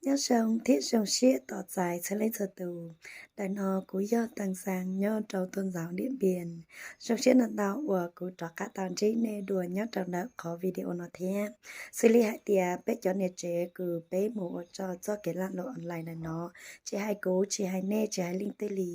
Nyob zoo thiab zoo siab tos txais txhua leej txhua tus. Ntawm no kuv yog Tag Xaas nyob rau tuaj ntxaus Diam Npias. Zoo siab ntau ntau uas kuv rov qab tau ntsib nej dua nyob rau ntawm qhov video no thiab. Xws li hais tias peb cov niam tsev kws peb mus ua tso txoj kev laj luam online ntawm no, tsis hais kuv, tsis hais nej, tsis hais leej twg li,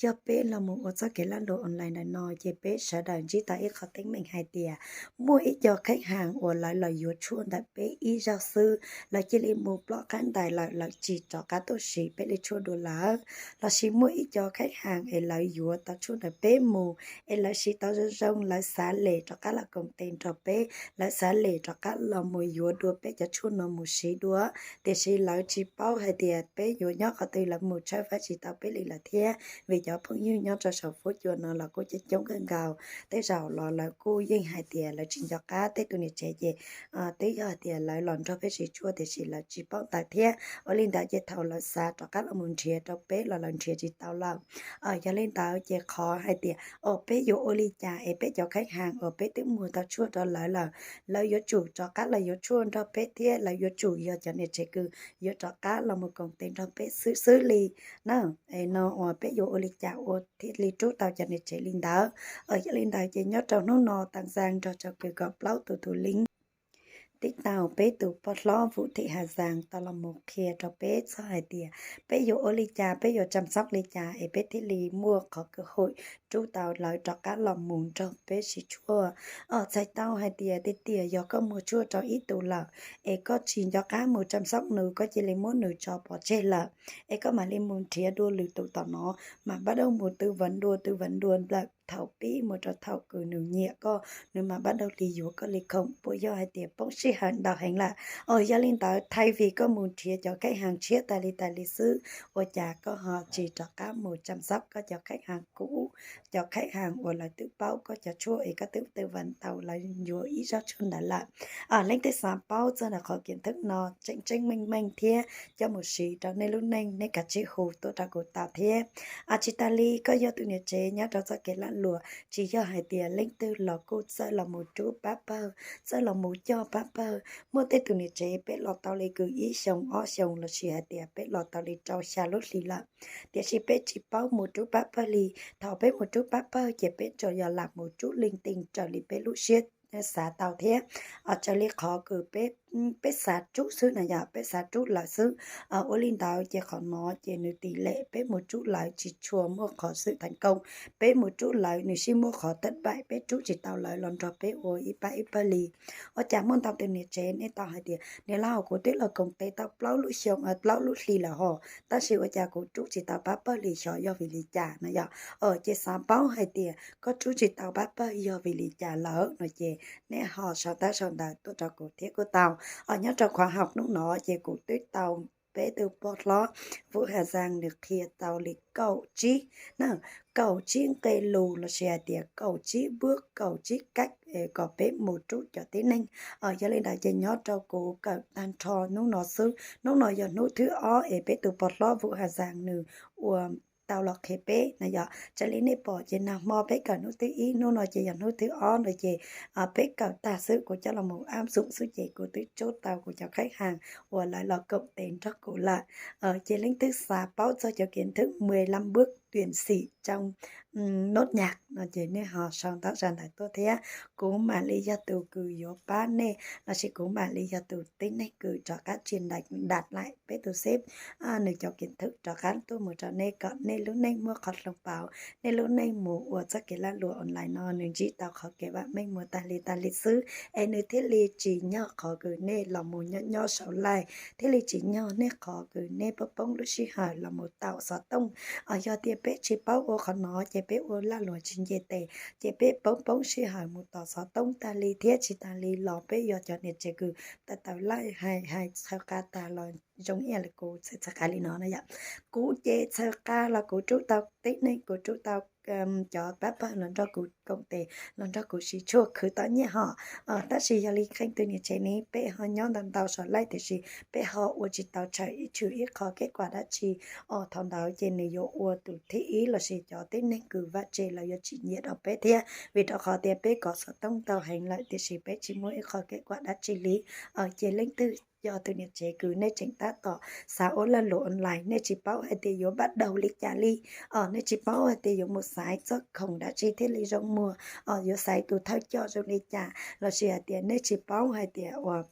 yog peb los mus ua txoj kev laj luam online ntawm no ces peb sawv daws ntsib tau ib qho teeb meem hais tias muaj ib co kheej has uas lawv los yuav tshuaj ntawm peb ib zaug xwb, lawv cia li mus ploj qab ntais lawm, lawv tsis rov qab tuaj siv peb li tshuaj dua lawm. Lossis muaj ib co kheej has es lawv yuav tau tshuaj ntawm peb mus, es lawv siv tau zoo zoo, lawv xav les rov qab los koom tes nrog peb, lawv xav les rov qab los mus yuav dua peb cov tshuaj no mus siv dua, tiam sis lawv tsis paub hais tias peb yuav nyob qhov twg, lawv mus tshawb fab tsis tau peb li lawm thiab. Vim cov phooj ywg nyob rau saum fuab cua no los kuj coob coob kawg nkaus, tej zaum los lawv kuj yeej hais tias lawv tsis nco qab tej tus niam tsev ces twb yog hais tias lawv los nrog peb siv tshuaj tiam sis lawv tsis paub ntawd thiab. Ua li ntawd ces thaum lawv xav rov qab los mus nrhiav rau peb los lawv nrhiav tsis tau lawm. Yog li ntawd ces qhov hais tias, o, peb yuav ua li cas es peb cov kheej has uas peb twb muag tau tshuaj rau lawv lawm, lawv yuav tsum rov qab los yuav tshuaj nrog peb thiab lawv yuav tsum yog cov niam tsev kws yuav rov qab los mus koom tes nrog peb xwb xwb li na. Es no uas peb yuav ua li cas ua thiaj li rub tau cov niam tsev li ntawd? Yog li ntawd ces nyob rau hnub no Tag Xaas nrog rau kws kaum plaub tus tus leeb tib tau peb tus poj hlob Vub Thim Has Xaas tau los mus qhia rau peb txog hais tias peb yuav ua li cas, peb yuav tsam xob li cas es peb thiaj li muaj qhov kws hum rub tau lawv rov qab los mus nrog peb siv tshuaj. Txhais tau hais tias tiag tias yog koj muag tshuaj rau ib tus lawm es koj tsis nco qab mus tsam xob nws, koj cia li muab nws tso pov tseg lawm, es koj mam li mus nrhiav dua lwm tus tom no, mam npaj dawb mus tư vấn dua tư vấn dua lawm thaum pib mus rau thaum kws nws nyiam koj, nws mam npaj dawb li yuav koj li khoom, puas yog hais tias poob sij hawm ntau heev lawm? Yog li ntawd thaum vim koj mus nrhiav cov kheej has tshiab tas li tas li xwb, ua cas koj ho tsis rov qab mus tsam xob koj cov kheej has cũ, cov kheej has uas lawv twb paub koj cov tshuaj es koj twb tư vấn tau lawv yuav ib zaug tshuaj ntawd lawm? Leej twg xav paub txog ntawm qhov kiến thức no tseeb tseeb meej meej thiab coj mus siv rau nej lub neej, nej kav tsij hu tuaj rau kuv tau thiab. Tsis tas li koj yog tus niam tsev nyob rau txoj kev laj luam, tsis yog hais tias leej twg los kuj txawj los mus rub pab pawg, txawj los mus coj pab pawg. Muaj tej tus niam tsev peb los tau li kws ib xyoos ob xyoos lossis hais tias peb los tau li rau xya lub hlis lawm, tiam sis peb tsis paub mus rub pab pawg li. Thaum peb mus rub pab pawg ces peb tsuas yog lam mus rub leej twg raws li peb lub siab xav tau thiab raws li qhov kws peb xav rub xwb na yom, peb xav rub lawm xwb. Ua li ntawd ces qhov no ces nws tỷ lệ peb mus rub lawm tsis tshua muaj qhov sự thành công. Peb mus rub lawm nws sib muaj qhov thất bại, peb rub tsis tau lawv los nrog peb ua ib pab ib pawg li. Ua cas muaj ntau tus niam tsev nej tau hais tias niam laus, kuv twb los koom tes tau plaub lub xyoo, plaub lub hlis lawm hos, tab sis ua cas kuv rub tsis tau pab pawg li, xyov yog vim li cas na yom? Ces xav paub hais tias koj rub tsis tau pab pawg yog vim li cas lawm no ces nej ho sau tab sau ntawv tuaj rau kuv thiab kuj tau. Nyob rau khóa học hnub no ces kuv twb tau peb tus poj hlob Vub Has Xaas nws qhia tau li kaum tsib, kaum tsib nqe lus lossis hais tias kaum tsib bước, kaum tsib cách kom peb mus rub cov tib neeg. Yog li ntawd ces nyob rau kuv kawm tag nrho hnub no xwb. Hnub no yog hnub thib ob es peb tus poj hlob Vub Has Xaas nws ua tau los qhia peb na yom. Raws li nej pom ces nag hmo peb kawm hnub thib ib, hnub no ces yog hnub thib ob no ces peb kawm tag xwb kuv coj los mus áp dụng xwb ces kuv twb rub tau kuv cov khách hàng uas lawv los koom tes nrog kuv lawm. Ces leej twg xav paub txog cov kiến thức mười lăm bước tuyển sĩ trong nốt nhạc no ces nej ho sau ntawv sau ntawv tuaj thiab kuv mam li yog tus kws yuav pab nej lossis kuv mam li yog tus tib neeg kws rov qab truyền đạt lại peb tus sếp nws cov kiến thức rov qab tuaj mus rau nej kom nej lub neej muaj qhov hloov pauv, nej lub neej mus ua txoj kev laj luam online no nws ntsib tau qhov kev vam meej mus tag li tag li xwb, es nws thiaj li tsis nyog qhov kws nej los mus nyob nyob saum live, thiaj li tsis nyog nej qhov kws nej poob poob lub sij hawm los mus taum xov tooj. Yog tias peb tsis paub ua qhov no ces peb ua laj luam tsis nce tes, ces peb poob poob sij hawm mus tom xov tooj tag li thiab tsis tas li los peb yog cov niam tsev kws tawm tawm live hais hais txhaws qa tag los zoo ib yam li kuv txhaws qa li no na yom. Kuv ces txhaws qa los kuv rub tau tib neeg, kuv rub tau cov pab pawg los nrog kuv koom tes los nrog kuv siv tshuaj khwv tau nyiaj hos. Tab sis yog li qee tus niam tsev ne peb ho nyob ntau ntau saum live tiam sis peb ho ua tsis tau tshwm ib qho kết quả dab tsi. Thaum ntawd ces nws yuav ua tus thib ib lossis cov tib neeg kws vaj tse lawv yuav tsis nyiam rau peb thiab, vim rau qhov tias peb kov xov tooj tau heev lawm tiam sis peb tsis muaj ib qho kết quả dab tsi li. Ces leej twg yog tus niam tsev kws nej tseem tab tom xav ua lag luam online, nej tsis paub hais tias yuav npaj daug li cas li, o nej tsis paub hais tias yuav mus xaiv txoj khoom dab tsi thiaj li zoo muag, o yuav xaiv tus thawj coj zoo li cas, lossis hais tias nej tsis paub hais tias uas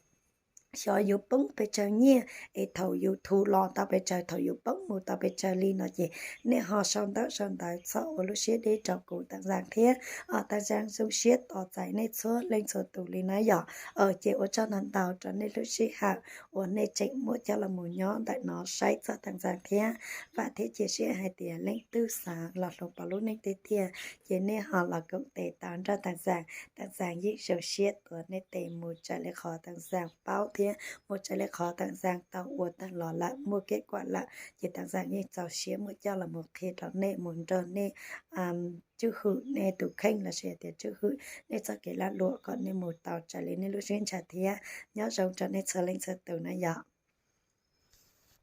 xyov yuav poob pes tsawg nyiaj es thaum yus thu los tau pes tsawg, thaum yus poob mus tau pes tsawg li no ces nej ho sau ntaub sau ntawv txhob ua lub siab deb rau kuv Tam Zaas thiab. Tam Zaas zoo siab tos txais nej txhua leej txhua tus li na yom. Ces ua tsaug ntau ntau rau nej lub sij hawm uas nej tseem muab coj los mus nyob ntawm no saib txog Tam Zaas thiab. Vam thiab cia siab hais tias leej twg xav los hloov pauv lub neej tiag tiag ces nej ho los koom tes tau nrog Tam Zaas. Tam Zaas yeej zoo siab tuav nej tes mus raws li qhov Tam Zaas paub thiab mus raws li qhov Tam Zaas tau ua tag los lawm muaj kev kuam lawm ces Tam Zaas yeej txaus siab muab coj los mus qhia rau nej, mus nrog nej tswj hwm nej tus kheej lossis tias tswj hwm nej txoj kev lag luam kom nej mus tau raws li nej lub siab ntshaw thiab. Nyob zoo rau nej txhua leej txhua tus na yom.